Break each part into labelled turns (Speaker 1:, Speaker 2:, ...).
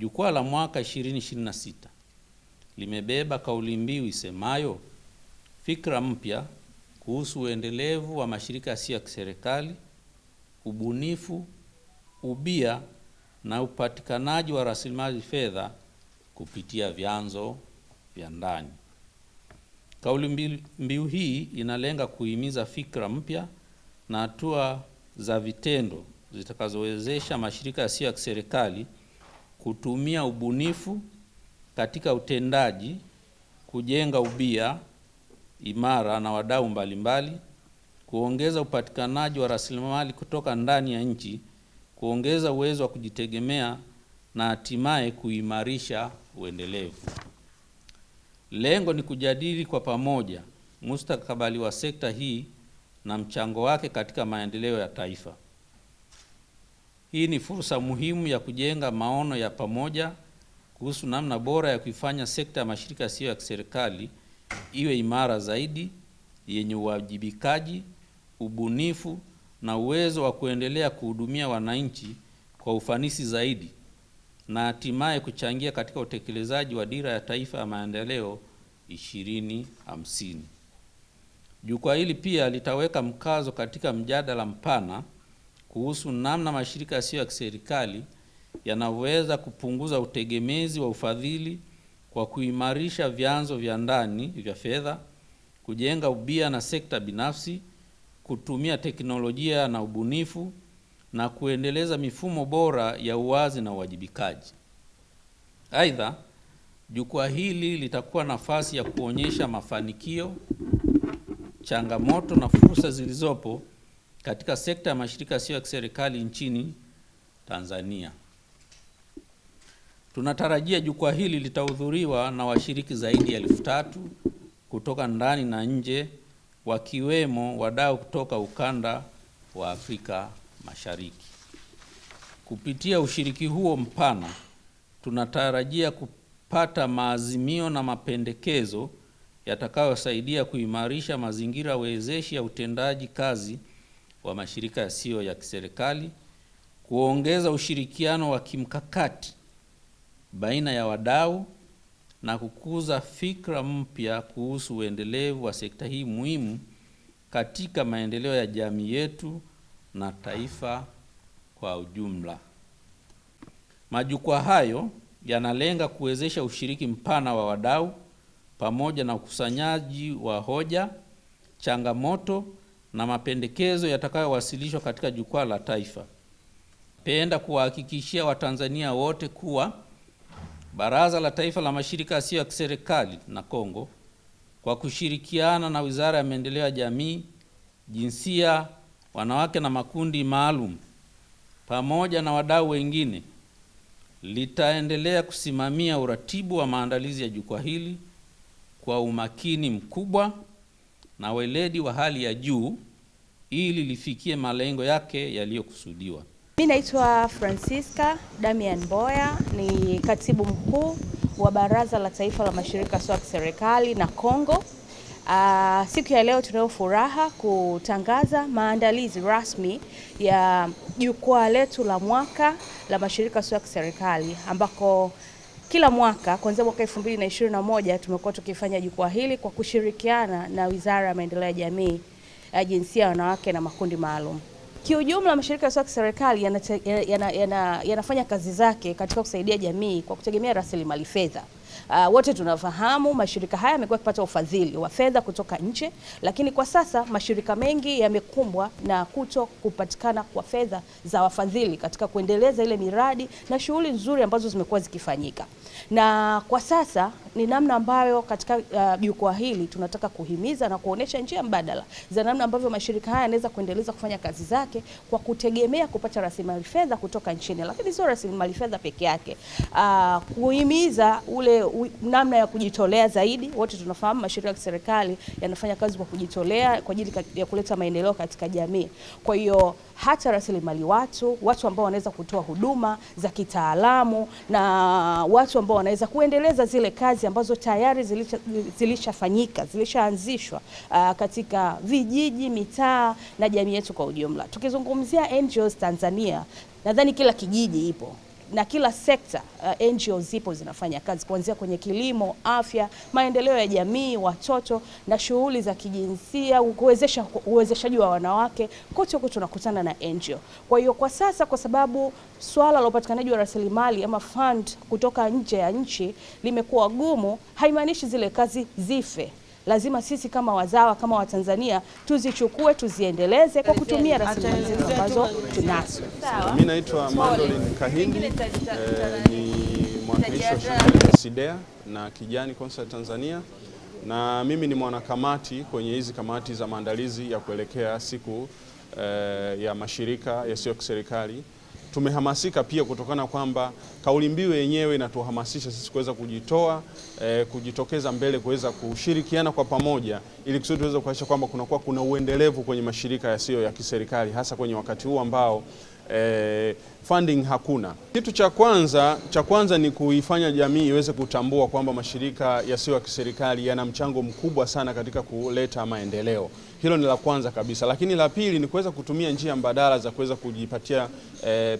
Speaker 1: Jukwaa la mwaka 2026 limebeba kauli mbiu isemayo fikra mpya kuhusu uendelevu wa mashirika yasiyo ya kiserikali, ubunifu, ubia na upatikanaji wa rasilimali fedha kupitia vyanzo vya ndani. Kauli mbiu hii inalenga kuhimiza fikra mpya na hatua za vitendo zitakazowezesha mashirika yasiyo ya kiserikali kutumia ubunifu katika utendaji, kujenga ubia imara na wadau mbalimbali, kuongeza upatikanaji wa rasilimali kutoka ndani ya nchi, kuongeza uwezo wa kujitegemea na hatimaye kuimarisha uendelevu. Lengo ni kujadili kwa pamoja mustakabali wa sekta hii na mchango wake katika maendeleo ya taifa. Hii ni fursa muhimu ya kujenga maono ya pamoja kuhusu namna bora ya kuifanya sekta ya mashirika yasiyo ya kiserikali iwe imara zaidi, yenye uwajibikaji, ubunifu na uwezo wa kuendelea kuhudumia wananchi kwa ufanisi zaidi na hatimaye kuchangia katika utekelezaji wa Dira ya Taifa ya Maendeleo 2050. Jukwaa hili pia litaweka mkazo katika mjadala mpana kuhusu namna mashirika yasiyo ya kiserikali yanaweza kupunguza utegemezi wa ufadhili kwa kuimarisha vyanzo vya ndani vya fedha, kujenga ubia na sekta binafsi, kutumia teknolojia na ubunifu na kuendeleza mifumo bora ya uwazi na uwajibikaji. Aidha, jukwaa hili litakuwa nafasi ya kuonyesha mafanikio, changamoto na fursa zilizopo katika sekta ya mashirika yasiyo ya kiserikali nchini Tanzania. Tunatarajia jukwaa hili litahudhuriwa na washiriki zaidi ya 3,000 kutoka ndani na nje, wakiwemo wadau kutoka ukanda wa Afrika Mashariki. Kupitia ushiriki huo mpana, tunatarajia kupata maazimio na mapendekezo yatakayosaidia kuimarisha mazingira wezeshi ya utendaji kazi wa mashirika yasiyo ya kiserikali, kuongeza ushirikiano wa kimkakati baina ya wadau na kukuza fikra mpya kuhusu uendelevu wa sekta hii muhimu katika maendeleo ya jamii yetu na taifa kwa ujumla. Majukwaa hayo yanalenga kuwezesha ushiriki mpana wa wadau pamoja na ukusanyaji wa hoja, changamoto na mapendekezo yatakayowasilishwa katika jukwaa la taifa. Penda kuwahakikishia Watanzania wote kuwa Baraza la Taifa la Mashirika Yasiyo ya Kiserikali na Kongo kwa kushirikiana na Wizara ya Maendeleo ya Jamii, Jinsia, Wanawake na Makundi Maalum pamoja na wadau wengine litaendelea kusimamia uratibu wa maandalizi ya jukwaa hili kwa umakini mkubwa na weledi wa hali ya juu ili lifikie malengo yake yaliyokusudiwa.
Speaker 2: Mimi naitwa Francisca Damian Mboya, ni katibu mkuu wa Baraza la Taifa la Mashirika Yasiyo ya Kiserikali na Kongo. Siku ya leo tunayo furaha kutangaza maandalizi rasmi ya jukwaa letu la mwaka la mashirika yasiyo ya kiserikali, ambako kila mwaka kuanzia mwaka 2021 tumekuwa tukifanya jukwaa hili kwa kushirikiana na Wizara ya Maendeleo ya Jamii, ya Jinsia, Wanawake na Makundi Maalum. Kiujumla, mashirika yasiyo ya kiserikali yanafanya kazi zake katika kusaidia jamii kwa kutegemea rasilimali fedha. Wote tunafahamu mashirika haya yamekuwa yakipata ufadhili wa fedha kutoka nje, lakini kwa sasa mashirika mengi yamekumbwa na kuto kupatikana kwa fedha za wafadhili katika kuendeleza ile miradi na shughuli nzuri ambazo zimekuwa zikifanyika. Na kwa sasa ni namna ambayo katika jukwaa hili tunataka kuhimiza na kuonesha njia mbadala za namna ambavyo mashirika haya yanaweza kuendeleza kufanya kazi zake kwa kutegemea kupata rasilimali fedha kutoka nchini, lakini sio rasilimali fedha peke yake. Kuhimiza ule namna ya kujitolea zaidi. Wote tunafahamu mashirika ya kiserikali yanafanya kazi kwa kujitolea kwa ajili ya kuleta maendeleo katika jamii. Kwa hiyo hata rasilimali watu, watu ambao wanaweza kutoa huduma za kitaalamu na watu ambao wanaweza kuendeleza zile kazi ambazo tayari zilishafanyika, zilishaanzishwa katika vijiji, mitaa na jamii yetu kwa ujumla. Tukizungumzia NGOs Tanzania, nadhani kila kijiji ipo. Na kila sekta NGO zipo zinafanya kazi kuanzia kwenye kilimo, afya, maendeleo ya jamii, watoto na shughuli za kijinsia, kuwezesha uwezeshaji wa wanawake, kote huko tunakutana na NGO. Kwa hiyo kwa sasa, kwa sababu swala la upatikanaji wa rasilimali ama fund kutoka nje ya nchi limekuwa gumu, haimaanishi zile kazi zife. Lazima sisi kama wazawa, kama Watanzania tuzichukue, tuziendeleze kwa kutumia rasilimali zetu ambazo tunazo.
Speaker 3: Mimi naitwa Mandolin Kahindi, ni mwakilishi wa shirika la SIDEA na Kijani Concert Tanzania, na mimi ni mwanakamati kwenye hizi kamati za maandalizi ya kuelekea siku ya mashirika yasiyo ya kiserikali. Tumehamasika pia kutokana kwamba kauli mbiu yenyewe inatuhamasisha sisi kuweza kujitoa, kujitokeza mbele, kuweza kushirikiana kwa pamoja ili kusudi tuweze kuhakikisha kwamba kunakuwa kuna uendelevu kwenye mashirika yasiyo ya kiserikali, hasa kwenye wakati huu ambao funding hakuna. Kitu cha kwanza ni kuifanya jamii iweze kutambua kwamba mashirika yasiyo ya kiserikali yana mchango mkubwa sana katika kuleta maendeleo. Hilo ni la kwanza kabisa, lakini la pili ni kuweza kutumia njia mbadala za kuweza kujipatia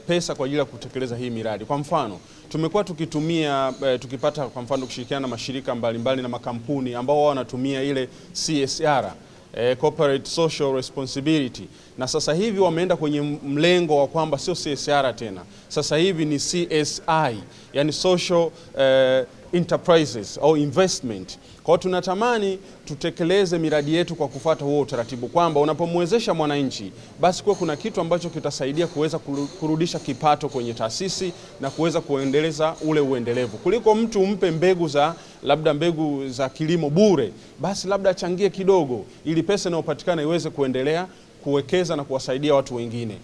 Speaker 3: pesa kwa ajili ya kutekeleza hii miradi. Kwa mfano, tumekuwa tukitumia tukipata kwa mfano kushirikiana na mashirika mbalimbali na makampuni ambao wao wanatumia ile CSR, corporate social responsibility, na sasa hivi wameenda kwenye mlengo wa kwamba sio CSR tena, sasa hivi ni CSI, yani social enterprises au investment. Kwa hiyo tunatamani tutekeleze miradi yetu kwa kufuata huo utaratibu kwamba unapomwezesha mwananchi basi kuwa kuna kitu ambacho kitasaidia kuweza kurudisha kipato kwenye taasisi na kuweza kuendeleza ule uendelevu, kuliko mtu umpe mbegu za labda mbegu za kilimo bure, basi labda achangie kidogo ili pesa inayopatikana iweze kuendelea kuwekeza na kuwasaidia watu wengine.